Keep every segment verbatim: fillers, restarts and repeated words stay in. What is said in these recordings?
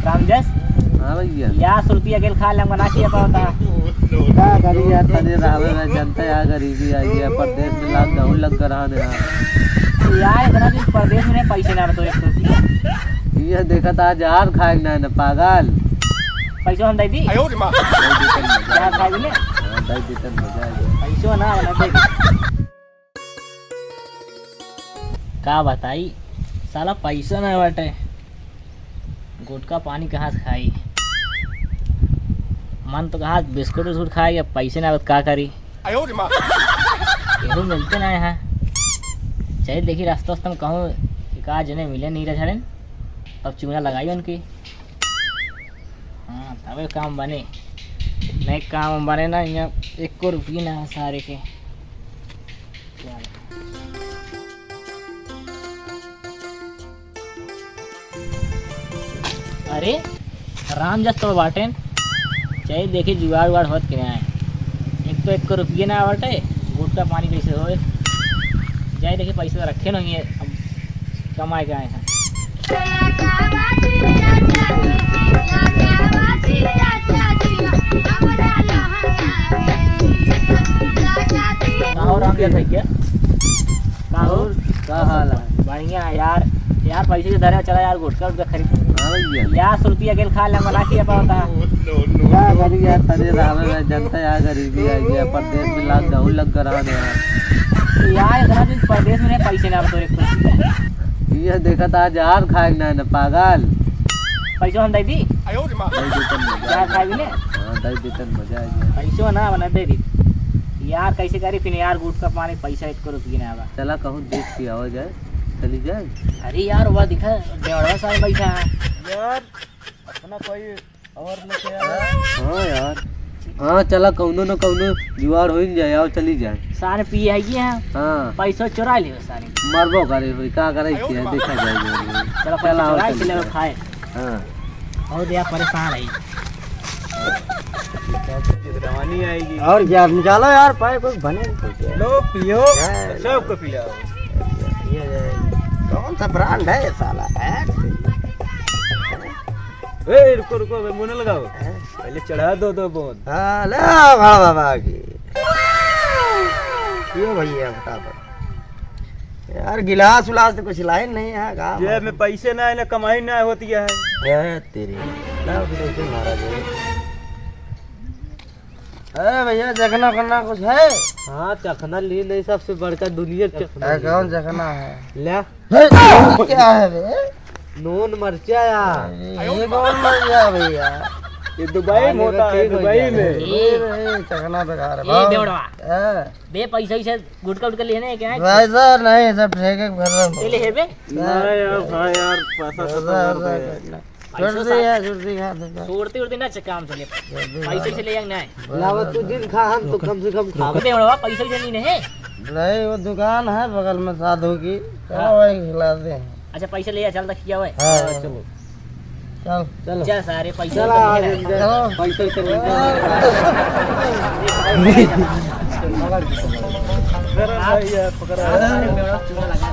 रामजस, हाँ भैया। पचास रुपया के खा ले, हमका ना खिया पावता। का करी यार, तने रहवे में जनता यार, गरीबी आई है, परदेस में लाग गहूँ लग रहा है। यार, इतना दिन परदेस में रहे, पैसे ना बतोरे एक रुपया। ये देखा था, जहर खाए ना, ना पागल। पैसो हम दे दी। आयो रे माँ। जहर खाए भी ले। हाँ, दे दी, तब मजा आ गया। पैसो ना, ना दे दी। का बताई, साला पैसा ना बाटे, गुटखा पानी कहाँ से खाई? मन तो कहा बिस्कुट उस्कुट खाई, अब पैसे ना बा त का करी? आयो रे माँ। केहू मिलते ना है। चल देखी रास्ता उस्ता में कहूँ एक आध जने मिले नहीं रहे, तब चूना लगाई उनकी। हाँ, तबे काम बने, नहीं काम बने ना, यहाँ एको रुपये ना है सारे के। अरे, रामजस तो बाटेन, चाहे देखे जुगाड़ उगाड़ होत कि ना है। एक तो एक को रुपये ना बाटे, गुटखा पानी कैसे होए? जाए देखे, पैसे तो रखे नहीं है, अब कमाए के आए हैं। का हो रामजस भैया? का हो? का हाल है? बढ़िया है यार। यार पैसे से धरे चला यार, गुटखा उटखा खरीद। हाँ भैया। पचास रुपया के खा ले, मना किया पावता। का करी यार, तने रहवे में जनता यार, गरीबी आई है, परदेस में लाग गहूँ लग रहा है यार। यार इतना दिन परदेस में रहे, पैसे ना बतोरे एक रुपया। ये देखा था, जहर खाए ना, ना पागल। पैसो हम दे दी। दे दी तब मजा आ गया। हाँ, दे दी तब मजा आ गया। पैसो ना बना दे दी। यार कैसे करी फिर यार, गुटखा पानी पैसा एक रुपया ना बा। चला कहूँ देख के आवा जाए, चली जाए। अरे यार, वह दिखा, देवड़वा साहब बैठा है। यार, अपना कोई और लेके आ। हाँ यार, हाँ, चला कौनो न कौनो जुगाड़ हो ही जाए, आओ चली जाए। सारे पिए है ये हैं। हाँ। पैसा चुरा लियो सारे। मरबो करे होई, का करे के है, देखा जाए। चला पैसा चला, आओ चुरा के चली ले जाए। खाए। हाँ। और यार परेशान है। जवानी आएगी। और क्या निकालो यार, पाए कुछ बने। लो पियो, हाँ, सबको पिलाओ। ये, ये, कौन सा ब्रांड है ये साला? हैं? ए, रुको, रुको, अबे मुंह ना लगाओ। हैं? पहले चढ़ा दो, दो बूंद। हाँ, ले आओ, बा बाबा की। पियो भैया, फटाफट। यार, गिलास उलास तो कुछ लाए नहीं है, का जेब में पैसे ना आए, ना कमाई ना होती है। ए, तेरी। लाओ, फिर ऐसे मारा जाए। अरे भैया, चखना उखना कुछ है? हाँ, चखना ली नहीं, सबसे बड़का दुनिया के चखना अरे, ली। कौन चखना है? ले। हे, ये क्या है बे? नून मरचा यार। अरे, ये कौन मर गया भैया? ये दुबई में होता है, दुबई में। दुबई में, ये चखना बेकार है, ये भाव। बेवड़वा। हाँ। बे, पैसा वैसा गुटखा उटखा लेने हैं क्या? वैसा नहीं, सब ठेके पर रहो। ले, ले, हे बे? नहीं यार, भाई यार, पैसा पैसा खत्म कर वैसा दे। करना। पैसा छोड़ दे सा- यार, छोड़ दे यार, छोड़ दे। छोड़ते उड़ते ना, अच्छा काम चले। छोड़ दे पैसे यार। से ले जाएंगे ना। लावा, तू दिन खा, हम तो कम से कम खा। दे बड़वा, पैसे से नहीं है। नहीं, वो दुकान है बगल में साधु की, चलो हाँ। वहीं खिला दे। अच्छा, पैसे ले जा, चल, रखिया हुआ है। हाँ। चलो। चल, चलो। चल सारे पैसे चला, तो आ नहीं जाए। रहे। चलो। पैसे से नहीं। अरे भाई यार, पकड़ा। आप सारे मेरा चूना लगा।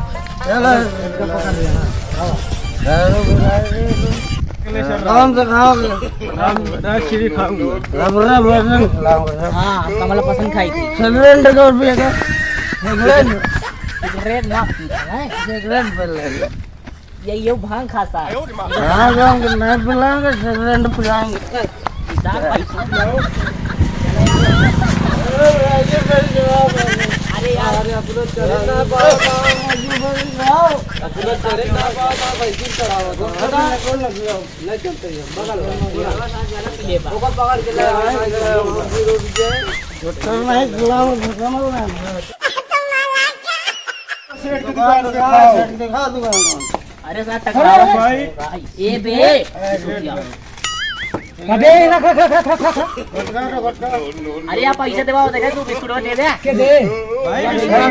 चलो, इसको पकड़ लिया। हाँ। कौन सा खाओगे? हम दस चीनी खाऊंगा। रबड़ा भोजन खिलाऊंगा। हाँ, कमला पसंद खाई थी। सिगरेट का रुपया का? सिगरेट। सिगरेट ना पीता है। सिगरेट पे ले लो। ये, ये भांग खाता है। हाँ, गाँव के नहीं पिलाएंगे, सिगरेट पिलाएंगे। किसान भाई, सुन लो। अरे यार। अरे, अपना चले ना बाबा, अपना चले ना बाबा, भाई, क्यों चढ़ावा? नहीं चलते हैं, बगल में। ओकर पकड़ के ले आए। डॉक्टर नहीं, गुलाम भगवान। सेठ की दुकान पे खाओ। सेठ दिखा दुकान। अरे साला टकराओ भाई। ए बे। अबे रख, रख, रख। अरे आप पैसे देवा, देखा तू बिस्कुट दे दे। के दे? भाई, बिस्कुट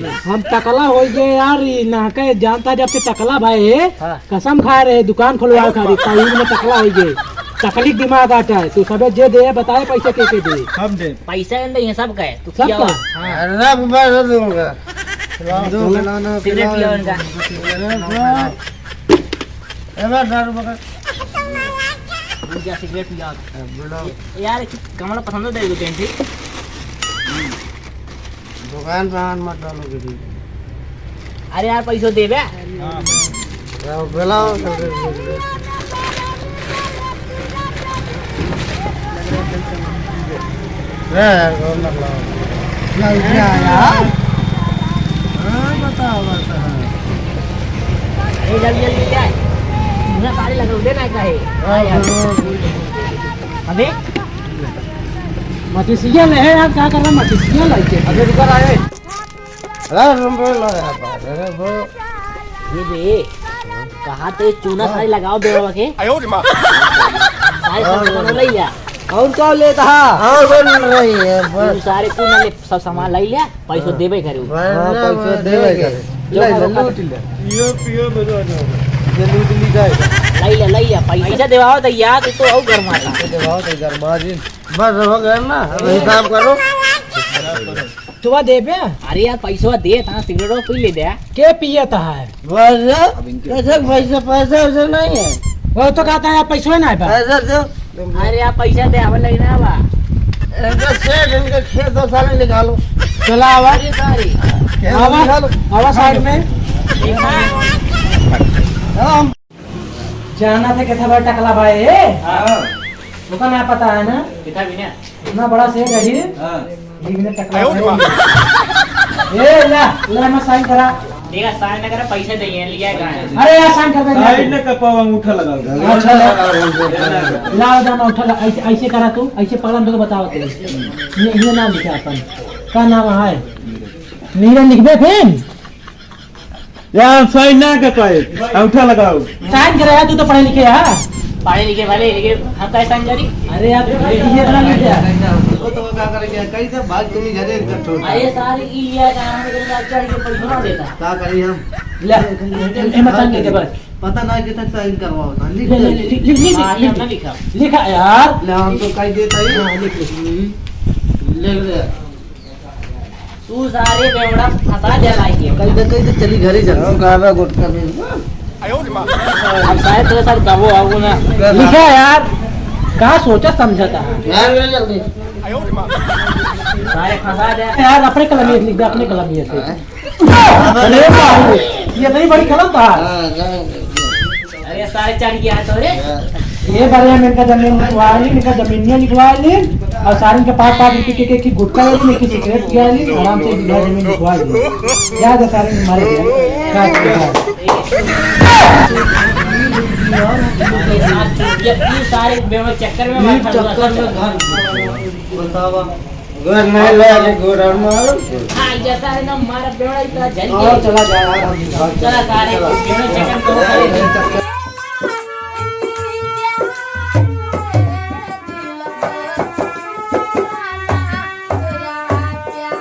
दे। हम टकला हो गए यार, ई नहके जानता जब से टकला भाई है, हाँ। कसम खाए रहे दुकान खुलवा खातिर, कहीं में टकला हो गए। तकलीफ दिमाग आता है, तू सबे जे दे बताए पैसे के के दे। हम दे। पैसा नहीं है सबका है, तू सबका? क्या हुआ? हाँ। अरे मैं दे दूंगा। पिलाओ, दो, पिलाओ ना, सिगरेट पिलाओ। पिलाओ इनका। ए, बा, दारू पकड़। जा सिगरेट पिलाओ। ए, बोलो। यार, कमला पसंद है तेरे को टेंट? दुकान पे हाथ मत डालो किसी। अरे यार, पैसो देबे। हाँ, पैसो। ए, यार, कौन लग रहा है? लग गया यार। हाँ, बताओ, बताओ। अरे, जल्दी, जल्दी क्या है? मुझे साड़ी लग रही, देना है क्या है? हाँ, हाँ, यार। हाँ, हाँ। अबे? मटिसिया ले है यार, क्या कर रहा है? मटिसिया लाइके। अबे, रुका रहा है। अरे, रुम पे लो यार, बाप रे, वो। ये बे, कहाँ ते चूना साड़ी लगाओ बेवा के? आयो रे माँ। साड़ी सब सामान लइ लिया। और का लेता है? और बन रही है, बस। तू सारे तू ना ले, सब सामान लइ लिया, पैसो हाँ। देबे करे। हाँ, पैसो देबे करे। जो ले, करो, ले, करो। लूट ले। पियो, पियो, मजा आ जाएगा। ये लूट ली जाएगा। लइ लिया, लइ लिया, पैसा देवाओ तो यार, तू तो और गरमा था। पैसा देवाओ तो गरमा जी। बस हो गया ना, अब हिसाब करो। पैसवा देबे? अरे यार, पैसवा दे, ता सिगरेट पी ले दे। के पियत है? बस, कैसे पैसा, पैसा वैसा नहीं है। वो तो कहता है, पैसवा नहीं बा। पैसा दो। अरे यार, पैसा दे, अब लेना बा। इनका सेठ, इनका खेत दो सारे निकालो। चला आवा। अरे सारी। खेत आवा, निकालो। आवा साइड में। देखा? हम जाना था कितना बड़ा टकला भाई है। हाँ। दुकान है पता है ना? कितना भी ना। इतना बड़ा सेठ है जी। हाँ। जी, मैंने टकला आयो रे भाई। बाप। ए, ला, ला, मैं साइन करा। देखा, साइन ना करा, पैसे दे, ये लिया कहाँ है? अरे यार, साइन कर दे। साइन ना कर पाओ, अंगूठा लगा दो। अच्छा, ला। ला, जा, अंगूठा ला, ऐसे, ऐसे करा तू, ऐसे पकड़ा, हम तुमको बताओ तू। ये, ये नाम लिखा अपन। का नाम है? नीरन लिखबे फिर? यार, साइन ना कर पाए, अंगूठा लगाओ। साइन करे यार, तू तो पढ़े लिखे है। पढ़े लिखे वाले, लेकिन हम कैसे साइन करी? अरे यार, ये इतना लिख दिया। वो तो क्या करेंगे? कैसे भाग तुम ही घरे इकट्ठे होते? अरे सारे ई लिया का, हम इधर चढ़ के पैसा ना देता। क्या करी हम? ले, ए, ए, मत साइन कर दे बस। पता ना कितना साइन करवाओ था, लिख ले, ले, दे। ले, लिख, लिख, लिख, हाँ, लिख, ये हमने लिखा। लिखा यार। ले, हम तो कह देता ही। हाँ, लिख, लिख। हम्म। लिख दे। तू सारे बेवड़ा फंसा दे भाई के। कई दे, कई दे, चली घरे चल। हाँ, गाना गुटखा भी। अब सारे तेरे साथ दबो आओ ना। लिखा यार, का सोचा समझता है? यार, ले जल्दी। सारे फंसा दे। यार, अपने कलम में लिख दे, अपने कलम में से। अरे बाबू, ये नहीं बड़ी कलम था। हाँ, हाँ, हाँ। अरे सारे चढ़ गया तो रे। ये बारे में इनका जमीन लिखवा ली, इनका जमीनिया लिखवा ली, और सारे इनके पाँच पाँच रुपए के, के, की गुटखा ले ली, की सिगरेट पिया ली, आराम से बीघा जमीन लिखवा ली। क्या था सारे मारे गया? क्या किया? अरे सारे चुप, ये तीन सारे बेवड़े चक्कर में ये मार खा चक्कर में घर बतावा। घर नहीं ले, अरे गोड़ा मार। हाँ, जैसा है ना, मारा बेवड़ा इतना जल और गया। चला जा यार, हम चला सारे, चला। बेवड़े चक्कर में मारे।